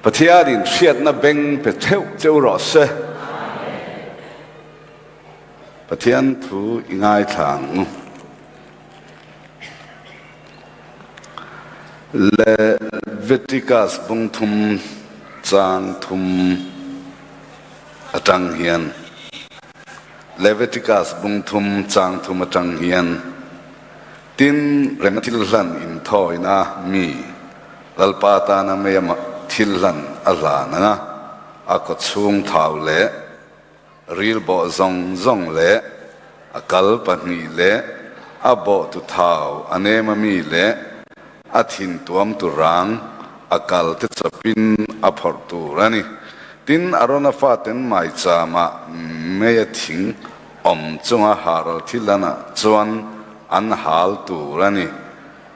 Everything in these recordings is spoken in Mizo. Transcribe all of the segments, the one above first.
Pathianin hriatna beng pe theuh cheu rawh se. Pathian thu i ngaithla ang u. Leviticus bung thum chang thum atang hian Leviticus bung thum chang thum atang hian Tin, reng thil hlan inthawina mi Lalpa tana mei a thil hlan a hlan ang a, a kawchhung thau leh ril bawh zawng zawng leh a kal pahnih leh a bawhtu thau a nem a mi leh a thin tuamtu rang a kal te chawpin a phawrh tur a ni. Tin, Arona faten maichama mei a thing Awm chunga haral thil anah chuan an hal tur a ni.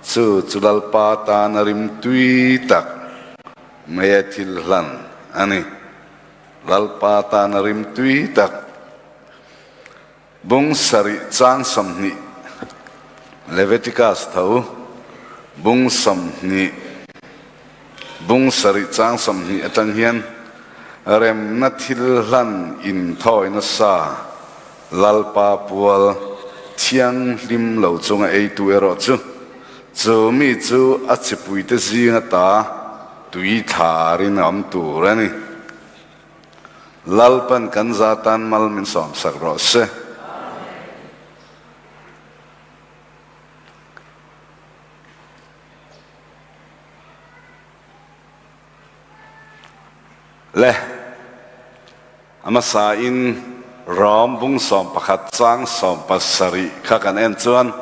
Chu chu Lalpa tana rim tui tak mai a thil hlan a ni. Lalpa tana rim tui tak bung sarih chang 20 Leviticus tho bung 20 Bung sarih chang 20 atang hian remna thil hlan inthawi nasa Lalpa pual thianghlim lo chunga eitu erawh chu chu mi chu a chipuite zinga ta tui thlarin a awm tur a ni. Lalpan kan za tan mal min sawmsak rawh se. Le a hmasa in Rom bung 11 chang 17 kha kan en chuan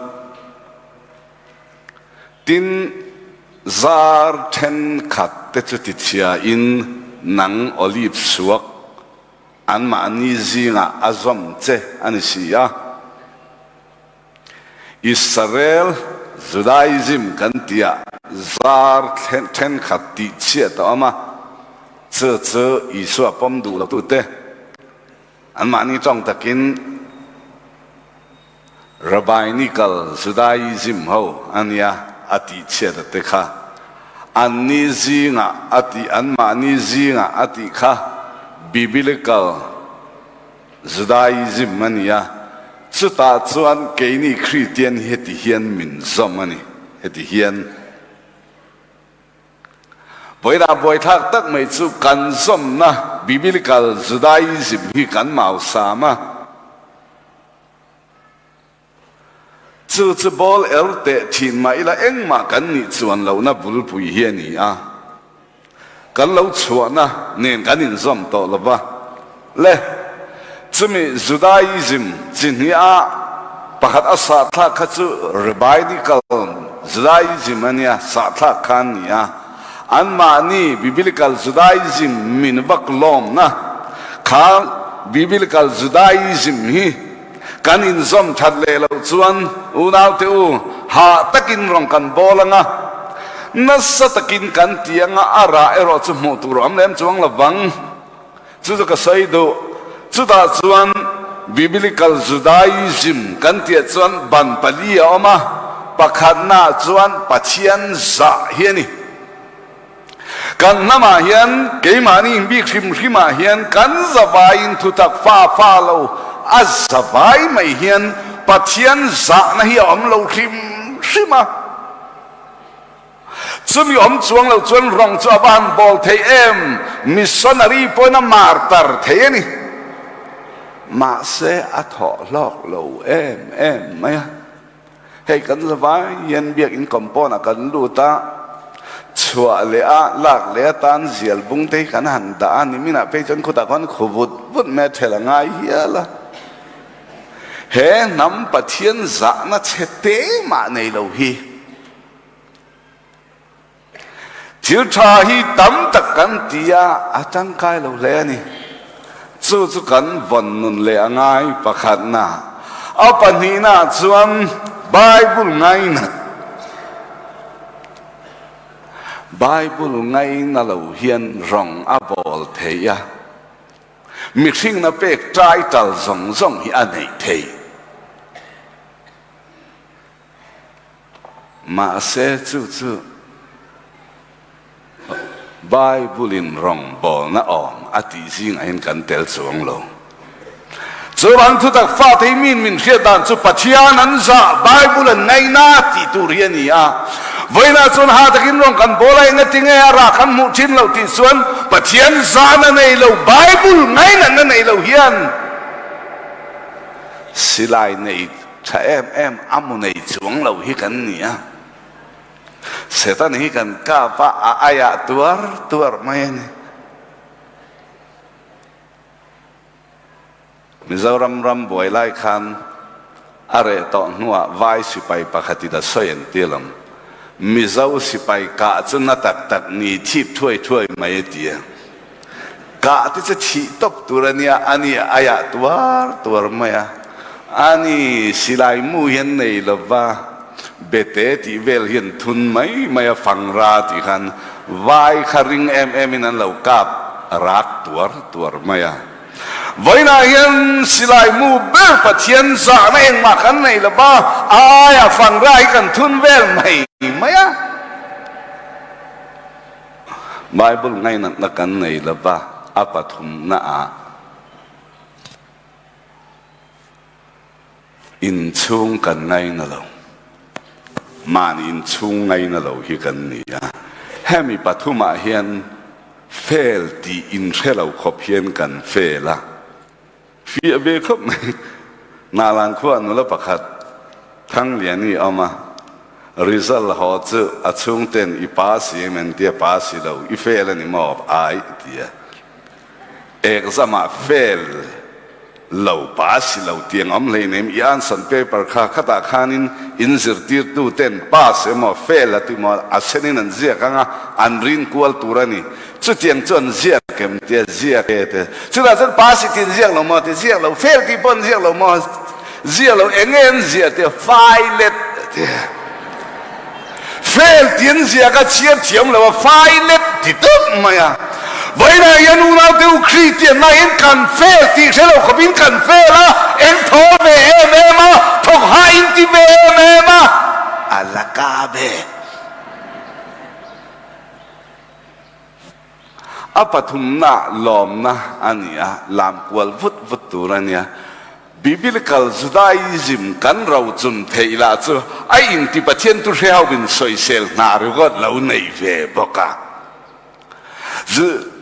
tin zar thenkhat te chu tichhia in nang olive suak anmahni zingah a zawm che a ni si a. Israel Judaism kan tih ah zar thenkhat tih chhiat a awm a, chu chu Isua pawm duh lo tute anmahni tawng takin Rabbinical Judaism ho a nia a tih chhiat a te kha anni zingah a tih anmahni zingah a tih kha Biblical Judaism a ni a, chutah chuan keini Kristian hi heti hian min zawm a ni, heti hian. Vawiinah buaithlak tak mai chu kan zawmna Biblical Judaism hi kan mausam a. Chu chu ball er teh thin mah ila engmah kan nih chuan lohna bulpui hi a ni a, kan lo chhuahna nen kan inzawm tawh lo va. Le, chumi Judaism chi hniah pakhat a sahthlak kha chu Rabbinical Judaism a nia, sahthlak kha an ni a. Anmahni Biblical Judaism min vak lawmna kha Biblical Judaism hi Kan inzawm that leh loh chuan unaute u, hah takin rawn kan bawl ang a, nasa takin kan ti ang a, a rah erawh chu hmuh tur a awm lem chuang lo vang. Chu chu ka sawi duh. Chutah chuan Biblical Judaism kan tihah chuan ban pali a awm a, pakhatnaah chuan Pathian zah hi a ni. Kan hnamah hian keimahni inbik hrim hrimah hian kan zavaiin thutak fa fa lo a zavai mai hian Pathian zahna hi a awm lo hrim hrim a. Chumi awm chuang lo chuan rawng chu a va han bawl thei em? Missionary pawhin a martar thei a ni. Mahse a thawh hlawk lo em em mai a. Hei kan zavai hian biakinn compound ah kan lut a, chhuah leh a, lak leh atan zial bung te hi kan han dah a, nimin ah phei chuan khutah khuan khu vut vut mai a thel a ngai hial a. He hnam Pathian zahna chhe te mah nei lo hi. Thil tha hi tam tak kan ti a, a tangkai lo hle a ni. Chu chu kan vawn nun leh a ngai pakhatna. A pahnihna chuan Bible ngainat. Bible ngaina lo hian rawng a bawl thei a. Mihringna pek title zawng zawng hi a neih thei. Mahse chu chu Bible-in rawngbawlna awm a tih zingah hian kan tel chuang lo. Chuvang thutak fate hi min min hriat dan chu Pathian an zah, Bible an ngaina tih tur hi a ni a. Vawiinah chuan ha takin rawng kan bawl a, engati nge a rah kan hmuh thin loh tih chuan Pathian zahna nei lo, Bible ngainatna nei lo hian silai nei tha em em a mu nei chuang lo hi kan ni a. Satan hi kan kap a, a aiah tuar tuar mai a ni. Mizoram ram buai lai khan a reh tawh hnuah vai sipai pakhatin a sawi an ti alawm. Mizo sipai kah chu na tak tak ni thip thuai thuai mai a ti a. Kah te chu thih tawp tur a nia, a ni aiah tuar tuar mai a. A ni silai mu hi an nei lo va, bete tih vel hi an thun mai mai a, fangra tih khan vai kha ring em em in an lo kap rak tuar tuar mai a. Vawiinah hian silai mu ber Pathian zahna engmah kan nei lo va, a aiah fangra hi kan thun vel mai mai a. Bible ngainatna kan nei lo va, a pathumna ah inchhung kan ngaina lo. Mahni inchhung ngaina lo hi kan ni a. Hemi pathumah hian fail tih inhre lo khawp hian kan fail a. Fiah ve khawp mai. Nalan khua nula pakhat Thangliani a awm a, result haw chu a chhungten i pa si em an tia, pa si lo, i fail a ni maw? Ai a ti a. Exam ah fail lo, pa si lo tiang awm hleinem, i answer paper kha khatah khanin in zirtirtu ten pass emaw fail a ti maw a senin an ziak ang a, an rin kual tur a ni. Chutiang chu an ziak em tia ziak e te. Chutah chuan pass i tin ziak lo maw ti ziak lo, fail tih pawh an ziak lo maw ziak lo, eng nge an ziah tia failet tia. Fail tih an ziak a chhiar thiam lo a failet ti tawp mai a. Vawiinah hian unaute u Kristian lah hian kan fail tih hre lo khawpin kan fail a, eng thaw ve em em a, thawk hah in ti ve em em a, a la ka ve. A pathumna lawmna a ni a, lam kual vut vut tur a nia. Biblical Judaism kan rochun theih lah chu a inti Pathian tu hre ho in sawisel hna ringawt lo nei ve bawk a.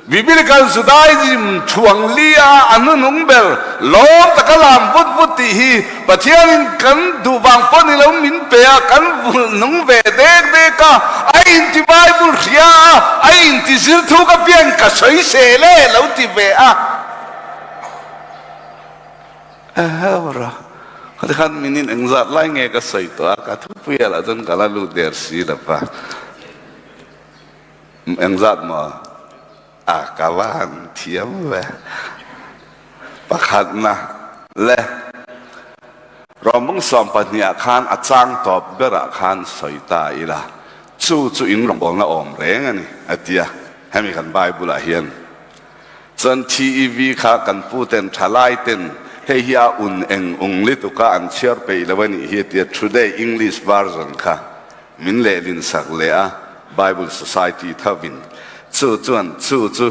Biblical Judaism thuang lia a hnunung ber lawm taka lam vut vut tih hi Pathianin kan duh vang pawh ni lo min pe a, kan vulh nung ve dek dek a, a inti Bible hria a, a inti zir thuk apiang ka sawi sel e lo ti ve a. Eheu ra, khati khan minin engzat lai nge ka sawi tawh a, ka thupui ah lah chuan ka la lut der si lo va. Engzat maw? A ka va han thiam ve. Pakhatna le Rawmbung 12 ah khan a chang tawp berah khan sawi ta ila, chu chu in rawngbawlna awm reng a ni a ti a, hemi kan Bible ah hian. Chuan TEV kha kan pu ten thalai ten hei hi a un eng ung lutuk a an chhiar peih lo a nih hi a ti a, Today English version kha min lehlin sak leh a, Bible Society thovin chu chuan chu chu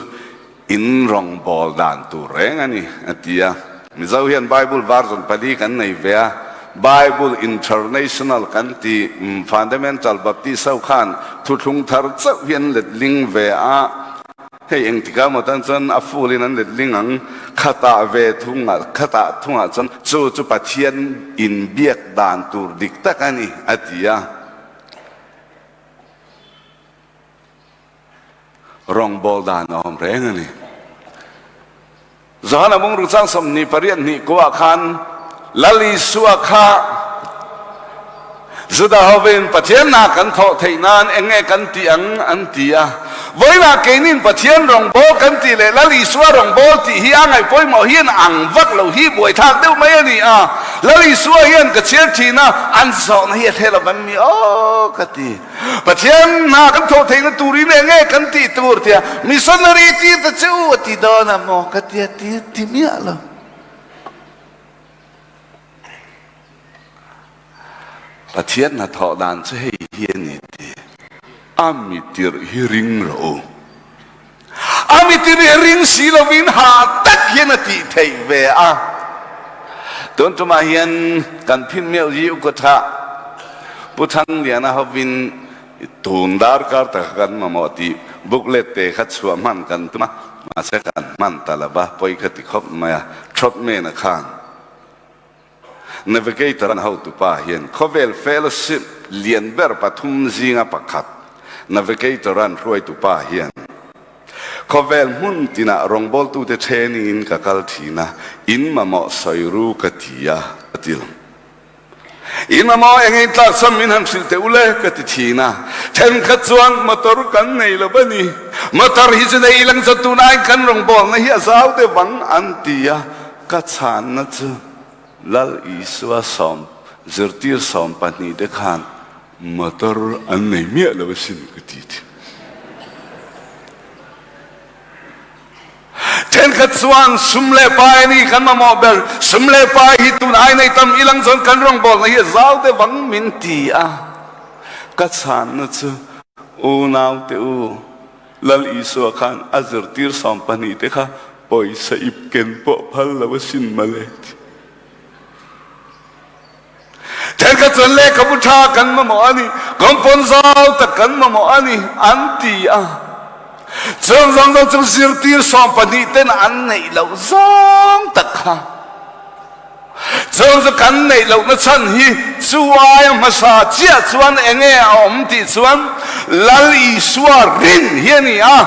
in rawngbâwl dan tur reng a ni, a ti a. Mizo hian Bible version pali kan nei ve a, Bible International kan ti, Fundamental Baptist ho khan thuthlung thar chauh hi an letling ve a, hei engtikah maw tan chuan a full in an letling ang, khatah ve thungah, khatah thungah chuan chu chu Pathian inbiak dan tur dik tak a ni, a ti a. Rawngbâwl dan a awm reng a ni. Johana bungruk chang 28 hnih kuah khan Lal Isua kha Juda hovin Pathian hna kan thawh theih nan eng nge kan tih ang an ti a. Vawiinah keinin Pathian rawngbâwl kan tih leh Lal Isua rawngbâwl tih hi a ngaih pawimawh hian ang vak lo hi buaithlak deuh mai a ni a. Lal Isua hian ka chhiar thin a, an zawhna hi a hre lo van mi aw ka ti. Pathian hna kan thawh theihna turin eng nge kan tih tur tia missionary tir ta che u a ti dawn a maw ka tia ti ti miah lo. Pathian hna thawh dan chu hei hi a ni ti a mi tirh hi ring rawh u. Mami tin hi ring si lovin hah tak hian a tih theih ve a. Tun tumah hian kan phin meuh hi u ka tha. Pu Thangliana hovin tun darkar taka kan mamawh tih booklet te kha chhuah hman kan tum a, mahse kan hman ta lo va, pawi ka ti khawp mai a, Tropman-a khan Navigator an hotupa hian khawvel fellowship lian ber pathum zinga pakhat Navigator an hruaitupa hian khawvel hmun tinah rawngbawltute training-in ka kal thin a, in mamawh sawi ru ka ti a, a ti lo. In mamawh eng eng tlakchham min han hrilh teh u le ka ti thin a, thenkhat chuan motor kan nei lo a ni, motor hi chu nei ilang chuan tunaiin kan rawngbawlna hi a zau deuh ang an ti a, Ka chhanna chu Lal Isua sawm zirtir 12 te khan motor an nei miah lo asin ka ti thin. Thenkhat chuan sum leh pai a ni kan mamawh ber, sum leh pai hi tun ai nei tam ilang chuan kan rawngbawlna hi a zau deuh ang min ti a. Ka chhanna chu unaute u, Lal Isua khan a zirtir 12 te kha pawisa ip ken pawh phal lo asin mawle ti. Thenkhat chuan lehkhabu tha kan mamawh a ni, kawngpawn zau tak kan mamawh a ni an ti a. Chung zawng zawng chu zirtir 12 ten an neih loh zawng tak kha. Chung chu kan neih lohna chhan hi chu aia hmasa chiah chuan eng nge a awm tih chuan Lal Isua rin hi a ni a.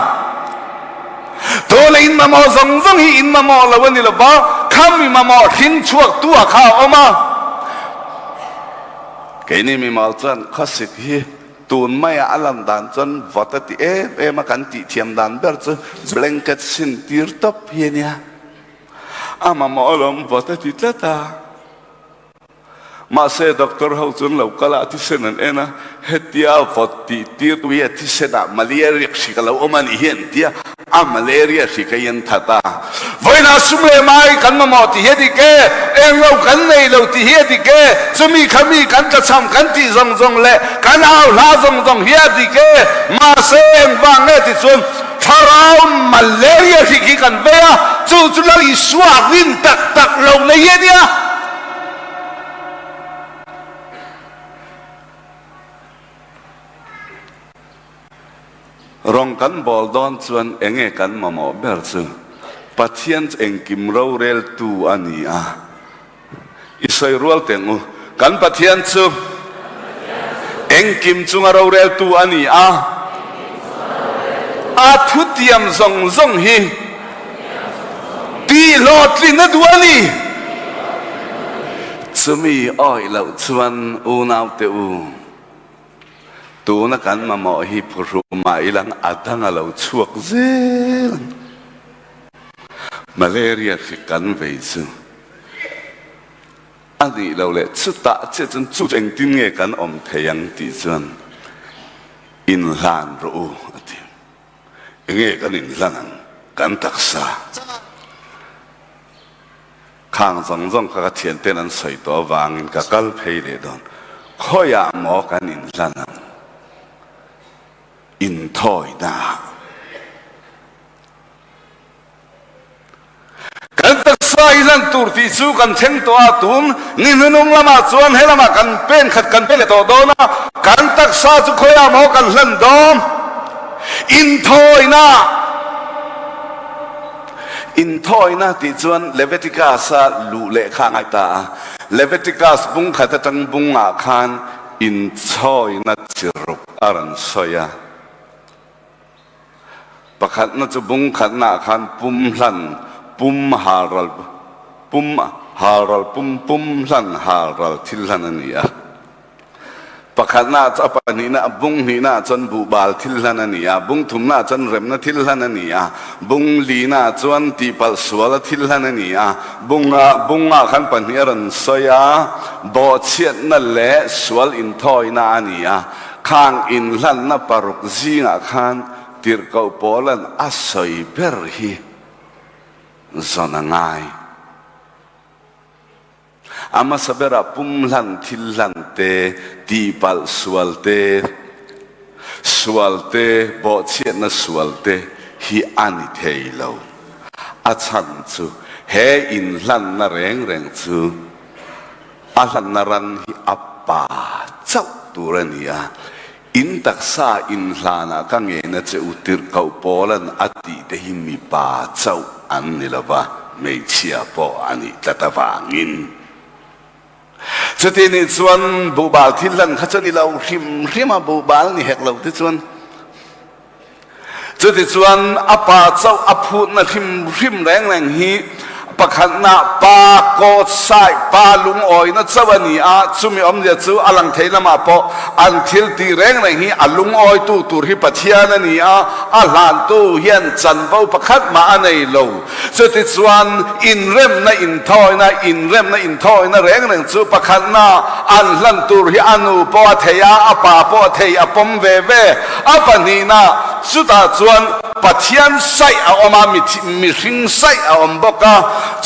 Tuna in mamawh zawng zawng hi in mamawh lo a ni lo va, khami mamawh hring chhuak tu ah kha a awm a. Keini mimal chuan khawsik hi tun maia a lan dan chuan vawt a ti em em a, kan tihthiam dan ber chu blanket sin tir tawp hi a nia. A mamawh alawm vawt a ti tlat a. Mahse doctor ho chuan lo kal a, a thisen an en a, hetia vawt tih tir tu hi a thisen ah malaria hrik a lo awm a nih hi an ti a, a malaria hrik a in that a. Vawiinah sum leh mai kan mamawh tih hi a dik e, englo kan nei lo tih hi a dik e, chumi khami kan tlachham kan tih zawng zawng leh kan au hla zawng zawng hi a dik e, mahse engvang nge ti chuan Thlarau malaria hrik hi kan vei a, chu chu Lal Isua rin tak tak lo nei a nia. Rawng kan bawl dawn chuan enge kan mamawh ber chu Pathian chu engkim roreltu a ni a. I sawi rual teng u. Kan Pathian chu engkim chunga roreltu a ni a. A thutiam zawng zawng hi tihhlawhtlin a duh a ni. Chumi awih loh chuan unaute u, tuna kan mamawh hi phuhrumah ilang a dang a lo chhuak zel ang. Malaria hri kan vei chu a nih loh leh chutah chiah chuan chu engtin nge kan awm thei ang tih chuan inhlan rawh u a ti. Enge kan inhlan ang? Kan taksa khang zawng zawng kha ka thianten an sawi tawh avangin ka kal phei leh dawn. Khawiah maw kan inhlan ang? Inthawina. Kan taksa i lan tur tih chu kan thleng tawh a, tun ni hnunung lamah chuan he lamah kan pen khat kan pe leh tawh dawn a, kan taksa chu khawiah maw kan hlan dawn? Inthawina Inthawina tih chuan Leviticus-a luh leh kha a ngai ta a, Leviticus bung khat atang bungah khan inthawina chi ruk a rawn sawi a. Pakhatna chu bung khatnaah khan pum hlan, pum halral, pum halral, pum pum hlan halral thil hlan a ni a. Pakhatnaah chu a pahnihna, bung hnihnaah chuan buhbal thil hlan a ni a, bung thumnaah chuan remna thil hlan a ni a, bung linaah chuan tihpalh suala thil hlan a ni a, bunga bungah khan pahnih a rawn sawi a, bawhchhiatna leh sual inthawina a ni a. Khang inhlanna paruk zingah khan Tirhkoh Paula'n a sawi ber hi zawn a ngai. A hmasa berah pum hlan thil hlan te, tihpalh sual te, sual te, bawhchhiatna sual te. hi a ni thei lo. A chhan chu he inhlanna reng reng chu a hlanna ran hi a pa chauh tur a ni a, in taksa inhlanah ka ngena che u tirhkoh Paula'n a tih te hi mipa chauh an ni lo va, hmeichhia pawh a nih tlat avangin. Chuti nih chuan buhbal thil hlan kha chu ni lo hrim hrim a, buhbal ni hek lo te chuan. Chutichuan a pa chauh a phutna hrim hrim reng reng hi pakhatna pa kawt sai, pa lungawina chauh a ni a, chumi awmzia chu a lang thei lamah pawh an thil tih reng reng hi a lungawitu tur hi Pathian a ni a, a hlantu hian chanvo pakhat mah a nei lo. Chutichuan inremna inthawina, inremna inthawina reng reng chu pakhatna an hlan tur hi a nu pawh a thei a, a pa pawh a thei, a pawm ve ve. A pahnihna, chutah chuan Pathian saih a awm a, mihring saih a awm bawk a,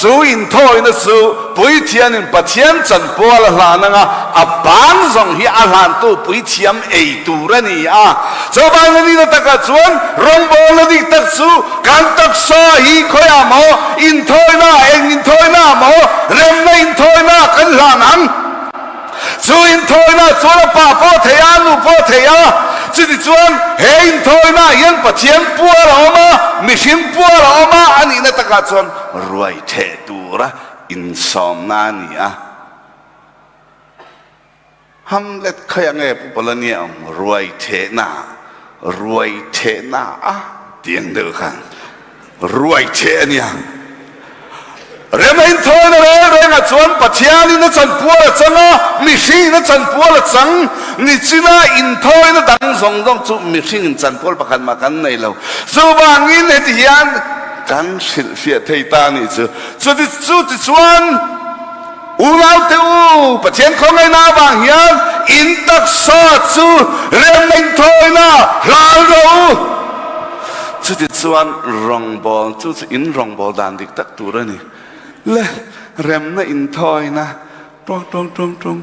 chu inthawina chu Puithianin Pathian chanpual a hlan anga a bang zawng hi a hlantu puithiam ei tur a ni a. Chuvangin nihna takah chuan rawngbawlna dik tak chu kan taksa hi khawiah maw inthawina, eng inthawina maw, remna inthawina kan hlan ang. Chu inthawina chuan a pa pawh a thei a, a nu pawh a thei a. Chutichuan he inthawinaah hian Pathian puar a awm a, mihring puar a awm a, a nihna takah chuan ruai theh tura insawmna a ni a. Hamlet khawiah nge Pu Pawlania awm? Ruai thehna, ruai thehna a tih ang deuh khan ruai theh a nia. Rema inthawina reng rengah chuan Pathianin a chanpual a chang a, mihringin a chanpual a chang. Nichina inthawina dang zawng zawng chu mihringin chanpual pakhat mah kan nei lo. Chuvangin heti hian kan hrilhfiah thei ta a nih chu. Chuti chu tichuan Unaute u, Pathian khawngaihna avang hian in taksa chu remna inthawina hlan rawh u. Chutichuan rawngbâwl chu chu in rawngbâwl dan dik tak tur a ni. Le, remna inthawina tawng tawng tawng tawng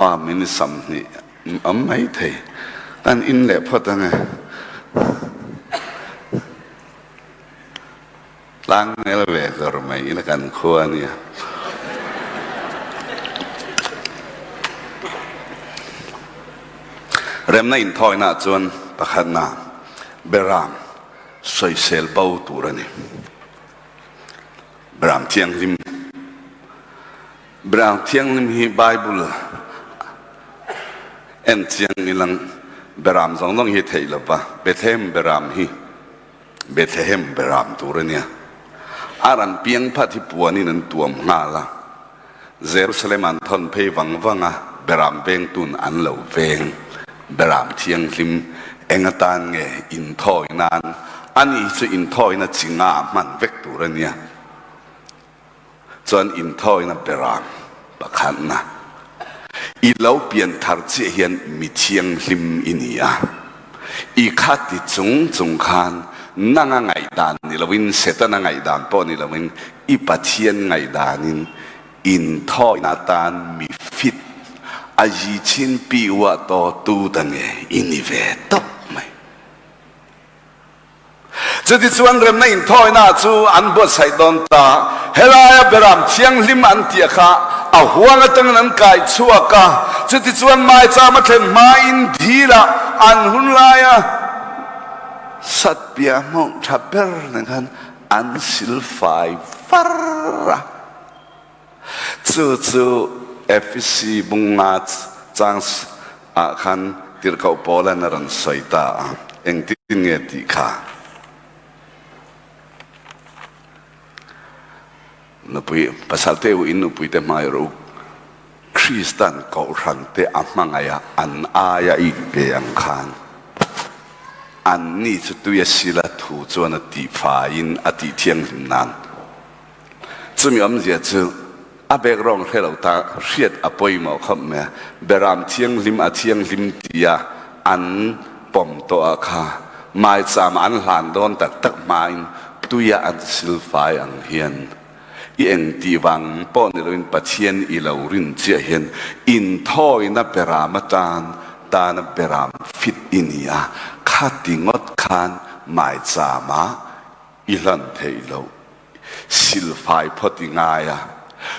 Amen i 20 awm mai thei. Kan in leh phawt ang e. Tlangnel ve hlawr mai ila kan khua a nia. Remna inthawina chuan pakhatna Beram sawisel bo tur a ni. Beram thianghlim Beram thianghlim hi Bible en chiang ilang Beram zawng zawng hi theih lova Bethlehem Beram hi Bethlehem beram tur a nia. Ar an piang phat hi puanin an tuam nghal a, Jerusalem an thawn phei vang vang a, beram vengtun an lo veng. Beram thianghlim eng atan nge inthawi nan? Ani chu inthawina chi nga hman vek tur a nia. Chuan inthawina beram pakhatna i lo pian thar chiah hian mi thianghlim i ni a. I kha ti chung chung khan nanga ngaihdan ni loin, Setana ngaihdan pawh ni loin, i Pathian ngaihdanin inthawina atan mi fit a yi chin pi uah taw tu ta nge i ni ve tawp mai. Chutichuan remna inthawina chu an buatsaih dawn ta. Helaia Beram Thianghlim an tih kha a huang atangin an kai chhuak a. Chutichuan maicham a thlen hmain dilah an hun laia satpiah hmawng tha ber nen khan an silfai far a. Chu chu Efesi bunga chang ah khan Tirhkoh Paula'n a rawn sawi ta a, engtin nge tih kha? Nupui, pasal te u in nupui te hmai rawh u, Krista'n kohhran te a hmangaih a, an aia i inpe ang khan anni chu tui a sila thu chuan a tihfaiin a tihthianghlim nan. Chumi awmzia chu a background hre lo ta hriat a pawimawh khawp mai a, Beram thianghlim a thianghlim tia an pawm tawh ah kha maicham an hlan dawn tak tak hmain tuia an silfai ang hian i eng tih vang pawh ni loin Pathian i lo rin chiah hian inthawina Beram atan tana Beram fit i ni a, khati ngawt khan. maichama i hlan theih loh. Silfai phawt i ngai a.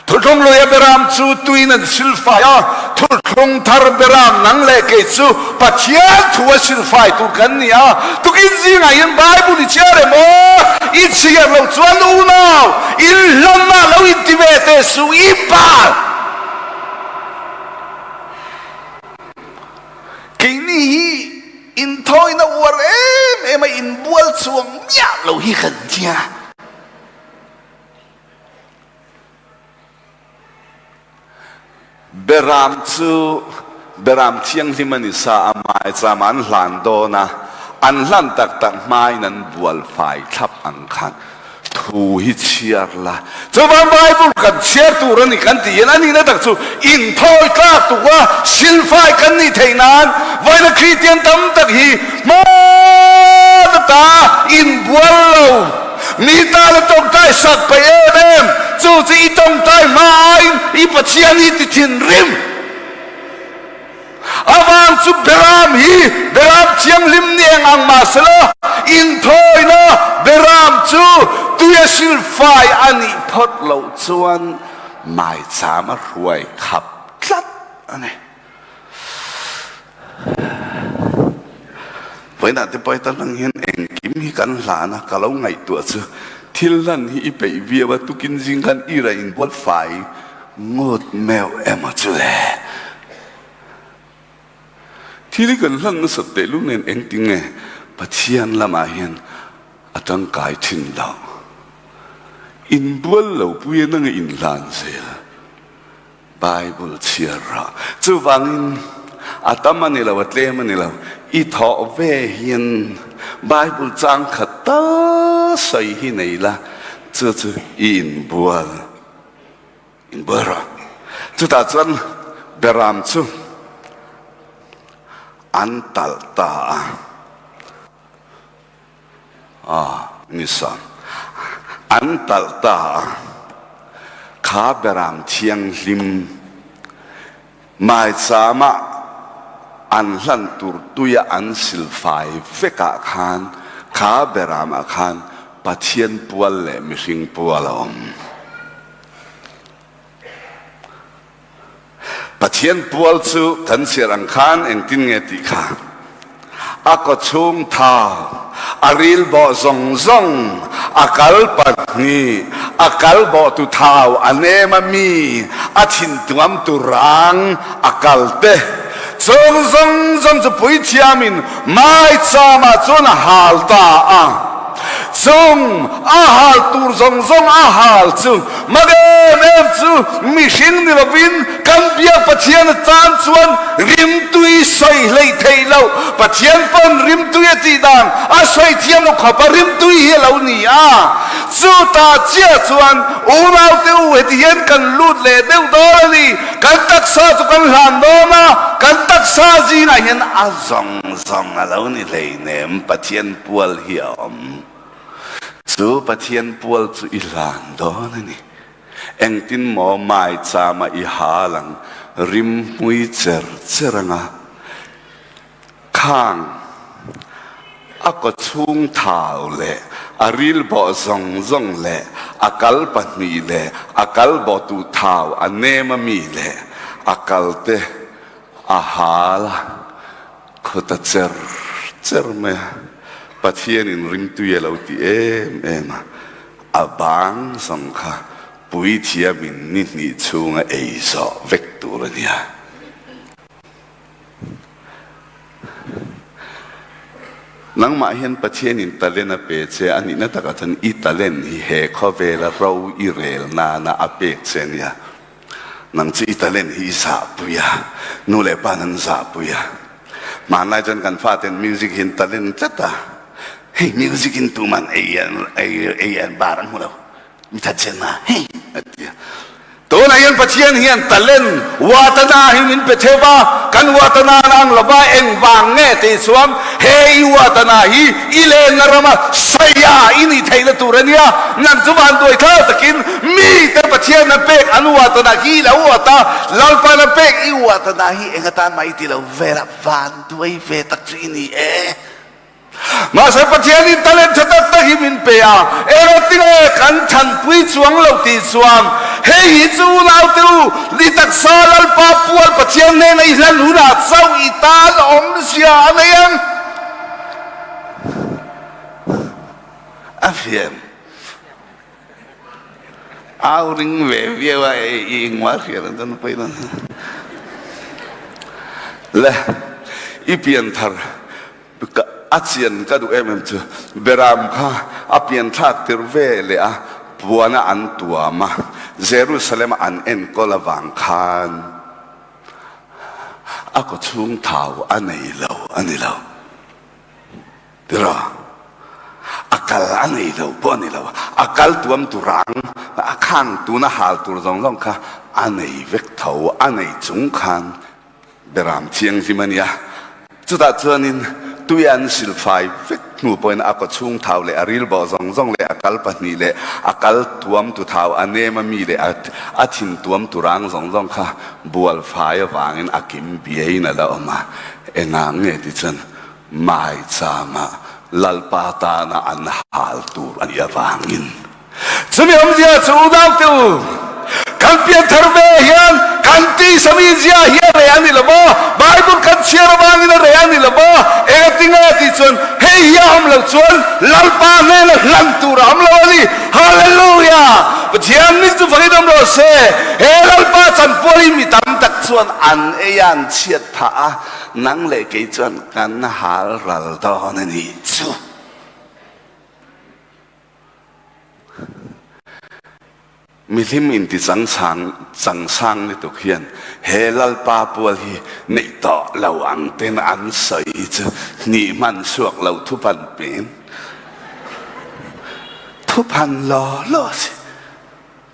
Thuthlung luia beram chu tuin an silfai a, thuthlung thar beram nang leh kei chu Pathian thu a silfai tur kan ni a. Tukin zingah hian Bible i chhiar em aw? I chhiar loh chuan unau inhlanna lo inti ve teh suh, i bal! Keini hi inthawina uar em em a inbual chuang miah lo hi kan nia. Beram chu Beram thianghlim a ni sa a, maicham an hlan dawn a, an hlan tak tak hmain an bual fai thlap ang khan thu hi chhiar la. Chuvang Bible kan chhiar tur a ni kan tih hian a nihna tak chu inthawi tlak tuk a, silfai kan nih theih nan vawiina Kristian tam tak hi hmana ta inbual lo Mi tana tawngtai sak peih em em, chu chu i tawngtai hma aiin i Pathian hi ti thinrim. Avang chu Beram hi Beram thianghlim ni eng ang mahsela inthawina Beram chu tuia silfai a nih phawt loh chuan maicham a hruai khap tlat a ni. Vawiinah te pawh heta hlang hian engkim hi kan hlan a, ka lo ngaihtuah chu thil hlan hi i peih viau a, tukin zing khan i raih inbual fai ngawt meuh emaw chu le. Thil hi kan hlan nasat tehlul nen engtinge Pathian lamah hian a tangkai thin loh. Inbual lo pui a nanga inhlan zel. Bible chhiar rawh. Chuvangin a tam a ni lo, a tlem a ni lo, i thawh ve hian Bible chang khat tal sawi hi nei la, chu chu i inbual, inbual rawh. Chutah chuan Beram chu an talh ta a. A nisa an talh ta a, kha Beram Thianghlim maichama an hlan tur tuia an silfai vekah khan kha Beramah khan Pathian pual leh mihring pual a awm. Pathian pual chu kan chhiar ang khan engtin nge tih kha a kawchhung thau, a ril bawh zawng zawng, a kal pahnih, a kal bawhtu thau a nem a mi, a thintuamtu rang a kal te, chung zawng zawng chu puithiamin maicham-ah chuan a hal ta a. Chung a hal tur zawng zawng a hal chu mak em em chu mihring ni lovin kan biak Pathian a tan chuan rimtui sawi hleih theih loh Pathian pawn rimtui a tih dan a sawi thiam lo khawp a rimtui hi a lo ni a. Chutah chiah chuan unaute u heti hian kan lut leh deuh dawn a ni. Kan taksa chu kan hlan dawn a, kan taksa zingah hian a zawng zawng a lo ni hleinem Pathian pual hi a awm. Chu Pathian pual chu i hlan dawn a ni. Engtin maw maichama i hal ang, rim hmui cher cher anga khang a kawchhung thau leh a ril bawh zawng zawng leh a kal pahnih leh a kal bawhtu thau a nem a mi leh a kalte a hal a. Khawt a cher cher mai a, Pathianin ringtui a lo ti em em a, a bang zawng kha puithiamin ni hnih chhunga ei zawh vek tur a nia. Nangmah hian Pathianin talent a pe che a nihna takah chuan i talent hi he khawvela ro i rel nana a pek che a nia. Nang chu i talent hi i zahpui a, nu leh pa an zahpui a. Hmanlai chuan kan faten music hi an talent tlat a, hei music in tuman ei an ei an bar an hmu lo, mi that chen a hei a ti a. Tunah hian Pathian hian talent Watana hi min pe theuh a, kan Watana an ang lova engvang nge tih chuan he i Watana hi i lenna rama saia i nih theihna tur a nia, nang chu vanduai thar takin Mite Pathian a pek an uatana hi lo uat a, Lalpan a pek i uatana hi eng atan mah i ti lo vel a, vanduai ve tak chu i ni e. Mahse Pathianin talent tha tak tak hi min pe a, engtinge kan thanpui chuang lo tih chuan hei hi chu unaute u, i taksa Lalpa pual Pathian hnena i hlan hunah chauh i tan awmzia a nei ang. A fiam. Au ring ve viau a i engmah hriat ang chuan pawi lo. Le i pian thar a chian ka duh em em chu Beram kha a pian thlak tir ve leh a puana an tuam a Jerusalem a an enkawl avang khan a kawchhung thau a nei lo a ni lo. Tiraw? A kal a nei lo pawh a ni lo. A kal tuam tur ang, a khang tuna hal tur zawng zawng kha a nei vek tho. A nei chung khan Beram thianghlim a nia. Chutah chuanin tui an silfai vek hnu pawhin a kawchhung thau leh a rilbawh zawng zawng leh a kal pahnih leh a kal tuam tu thau a nem a mi leh a thin tuam tur ang zawng zawng kha bualfai avangin a kim biaiin a la awm a. Engah nge ti chuan Maichama Lalpa tana an hal tur a nih avangin. Chumi awmzia chu unaute u, kan pianthar ve hian kan tisa mizia hi a reh a ni lo va, Bible kan chhiar avangin a reh a ni lo va, engatinge tih chuan hei hi a awm loh chuan Lalpa hnena hlan tur a awm lo a ni. Hallelujah! Pathian min chu fakin awm rawh se. He Lalpa chanpual hi mi tam tak chuan an ei a, an chhiat phah a, Nang leh kei chuan kan hal ral dawn a nih chu. Mihlim inti changchang changsang lutuk hian he Lalpa pual hi neih tawh lo ang ten an sawi hi chu hnih hman chhuak lo thuphan pin thuphan law law si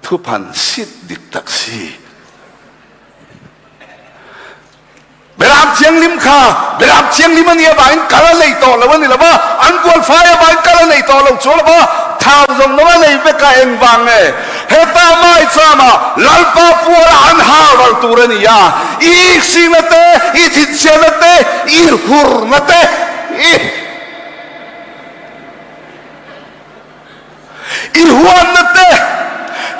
thuphan sit dik tak si. Beram Thianghlim kha Beram Thianghlim a nih avangin kal a nei tawh lo a ni lo va, an kualfai avangin kal a nei tawh lo chuang lo va, thau zawng nawm a nei vek a, engvang nge? Heta maichama Lalpa puala an hau ral tur a ni a, i iksihna te, i thinchhiatna te, i hurna te, i. I huanna te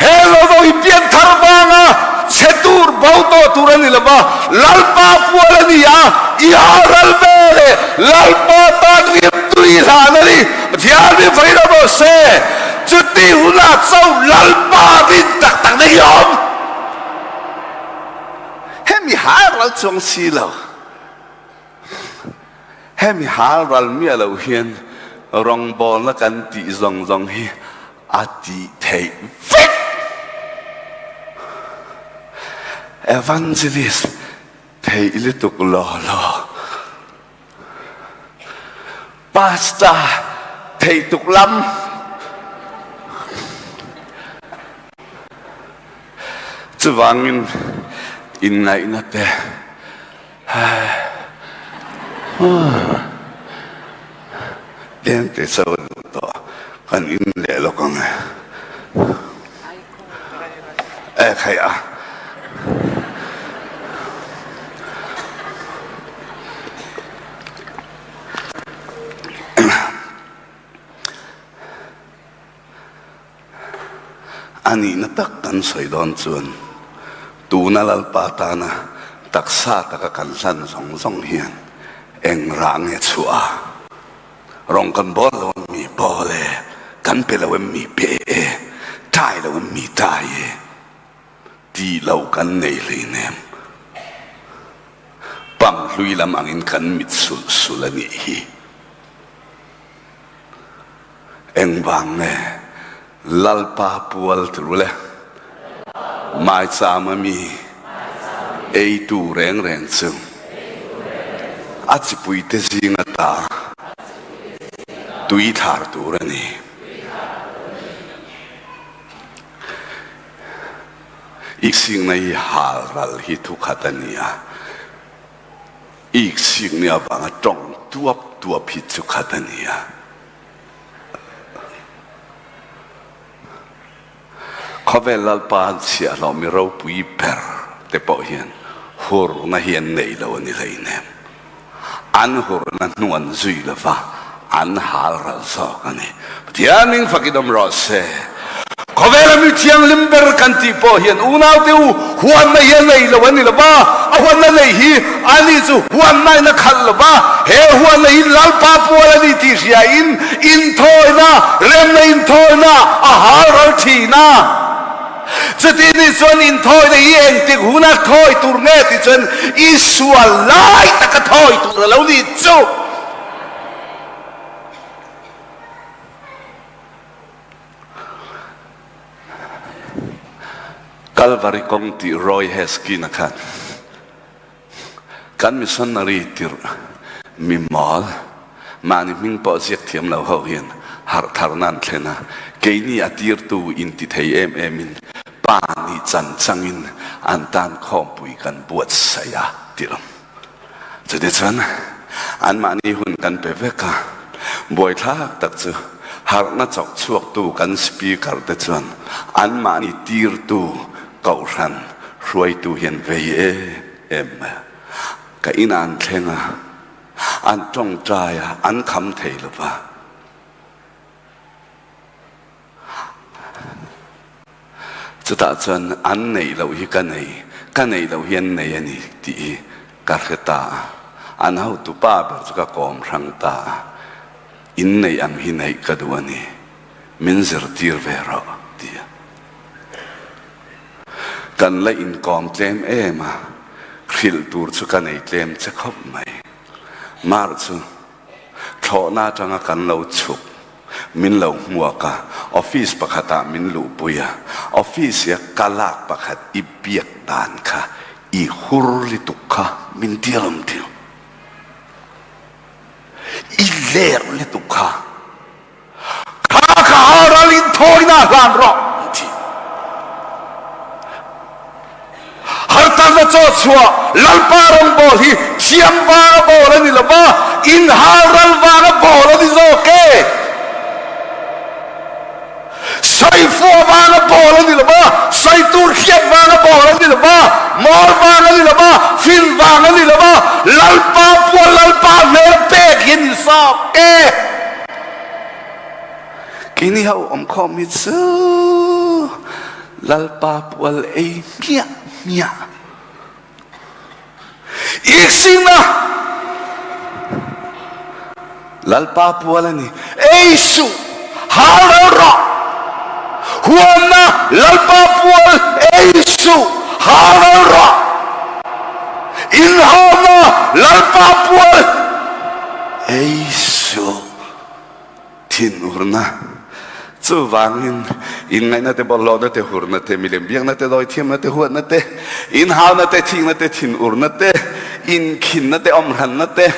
he lo i pian thar vanga chhe tur bo tawh tur a ni lo va, Lalpa pual a ni a, i haral ve leh Lalpa tan rimtui hlan a ni. Pathian mi vawi lo rawh se, chuti hunah chauh Lalpa rin tak tak na hi a awm. Hemi haral chuang si lo. Hemi halral miah lo hian rawngbawlna kan tih zawng zawng hi a tih theih vek. Evangelist theih lutuk law law. Pastor theih tuk lam. Chuvangin inngaihna te Tlem te cho a duh tawh kan in leh lawk ang e. E khai a. A nihna tak kan sawi dawn chuan tuna Lalpa tana taksa taka kan hlan zawng zawng hian eng rah nge chhuah a? Rawng kan bawl lo em mi bawl e, kan pe lo em mi pe e, tai lo em mi tai e tih loh kan nei hleinem. Pam hlui lam angin kan mit sulh sulh a nih hi. Engvang nge Lalpa pual tur le maicham a mi eitu reng reng chu a chipuite zing ata tui thlar tur a ni. Iksingna hi halral hi thukhat a ni a. Iksikni avanga tawng tuap tuap hi chu khat a ni a. Khawvel Lalpa an chhiahhlawh mi ropui ber te pawh hian hurna hi an nei lo a ni hleinem. An hurna hnu an zui lo va. An hal ral zawk a ni. Pathian hming fakin awm rawh se. Khawvela mi thianghlim ber kan tih pawh hian unaute u huanna hi a nei lo a ni lo va, a huanna neih hi ani chu huanna in a khalh lo va, he huanna hi Lalpa pual a ni tih hriain inthawina, remna inthawina a hal ral thin a. Chuti nih chuan inthawina hi engtik huna thawi tur nge tih chuan i sual lai taka thawi tur a lo nih chu. Kalvari kawng tih Roy Heskin-a khan kan missionary tirh mi mawl mahni hming pawh ziak thiam lo ho hian harh tharna an thlen a, keini a tirtu inti thei em emin pa nih chan changin an tan khawmpui kan buatsaih a ti lo. Chutichuan, anmahni hun kan pe vek a, buaithlak tak chu harhna chawk chhuaktu kan Speaker te chuan anmahni tirtu Kohhran hruaitu hian vei em em mai a. Ka inah an thleng a, an tawngtai a, an kham thei lo va. Chutah chuan an neih loh hi ka nei, ka neih loh hi an nei a ni tih hi ka hre ta a. An hotu pa ber chu ka kawm hrang ta a, in neih ang hi neih ka duh a ni, min zirtir ve rawh ti a. Kan la inkawm tlem em a, hrilh tur chu ka nei tlem che khawp mai. Mar chu thlawhna atanga kan lo chhuk. Min lo hmuak a, office pakhatah min luhpui a, office-ia ka lak pakhat i biak dan kha i hur lutuk kha min ti alawm tih. I ler lutuk kha. Kha kha ha ral in thawina hlan rawh an ti. Hartarna chaw chhuah Lalpa rawngbâwl hi thiam vanga bâwl a ni lo va, inhalral vanga bâwl a ni zawk e. Sawifuah vanga bâwl a ni lo va, sawi tur hriat vanga bâwl a ni lo va, mawl vang a ni lo va, fil vang a ni lo va, Lalpa pual Lalpa hmel pek hi a ni zawk e. Keini ho awmkhawm hi chu Lalpa pual ei hmiah hmiah. Iksinna Lalpa pual a ni. Ei suh, hal ral rawh. Huanna Lalpa pual ei suh, hal ral rawh. Inhawna Lalpa pual ei suh. Thinurna, Chuvangin, inngaihna te, bawlhhlawhna te, hurna te, milem biakna te, dawithiamna te, huatna te, inhauna te, thikna te, thinurna te, inkhinna te, awmhranna te,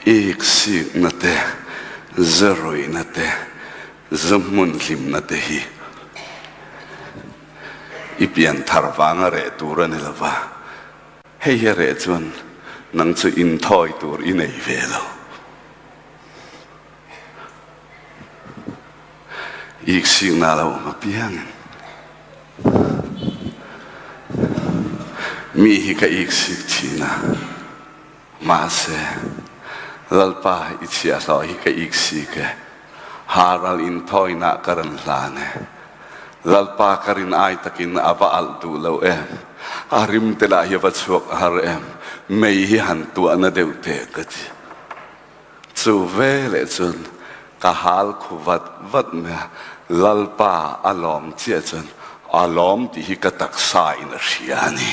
iksikna te, zaruihna te, zu hmun hlimna te hi i pianthar vanga reh tur a ni lo va. Hei hi a reh chuan nang chu inthawi tur i nei ve lo. Iksikna a lo awm apiangin mi hi ka iksik thin a, mahse Lalpa i chhiahhlawh hi ka iksik e. Haral inthawinah ka rawn hlan e. Lalpa ka rin ai takin a va alh duh lo em? A rim te lah hi a va chhuak har em? Mei hi han tuahna deuh teh ka ti. Chu veleh chuan ka hal khu vat vat mai a, Lalpa a lawm chiah chuan a lawm tih hi ka taksa in a hria a ni.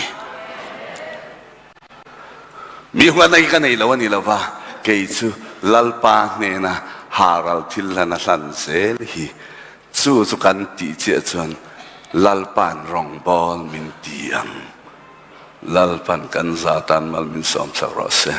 Mi huatna hi ka nei lo a ni lo va, kei chu Lalpa hnena haral thil hlan a hlan zel hi chu chu kan tih chiah chuan Lalpa'n rawngbâwl min ti ang. Lalpa'n kan za tan mal min sawm chak rawh se.